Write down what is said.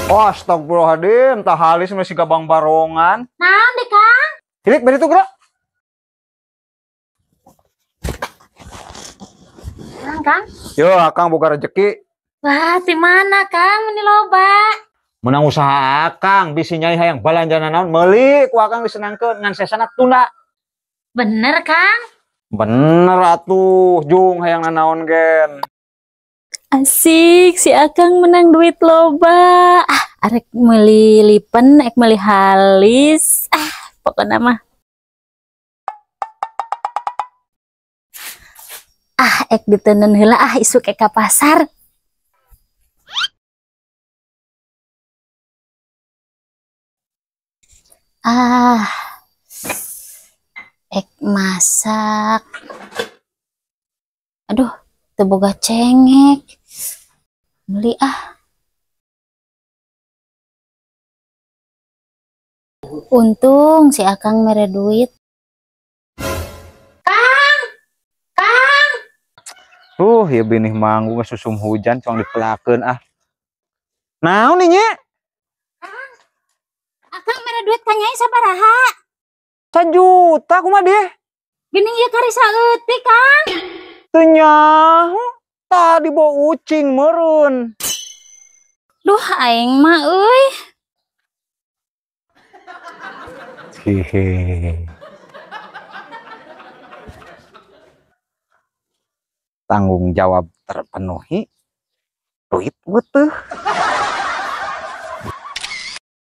Oh, astagfirullahaladzim, tah halis masih gabang barongan. Naon deh, Kang? Hilik beri tuh gerak. Kang, Kang. Yo, Akang boga rezeki. Wah, di mana, Kang? Meni loba. Menang usaha Akang, bisi nyai hayang balanjana naon meuli ku Akang disenangkeun ngan sesana tunda. Bener, Kang? Bener atuh, jung hayang nanaon gen. Asik, si Akang menang duit loba. Ah, arek meuli lipen, arek meuli halis. Ah, pokoknya mah. Ah, ek diteundeun heula ah isuk ek ka pasar. Ah, ek masak. Aduh, teu boga cengek. Beli ah. Untung si Akang mere duit. Kang! Kang! Ya binih manggung susum hujan cong dipelakeun ah. Naon nih, Nye? Kang. Akang mere duit ka Nyai sabaraha? 1 juta kumaha deh? Geuning ieu kari saeutik, Kang. Teu nyaho. Tadi bawa ucing meureun. Duh, aing mah euy. Hehe. Tanggung jawab terpenuhi, duit butuh.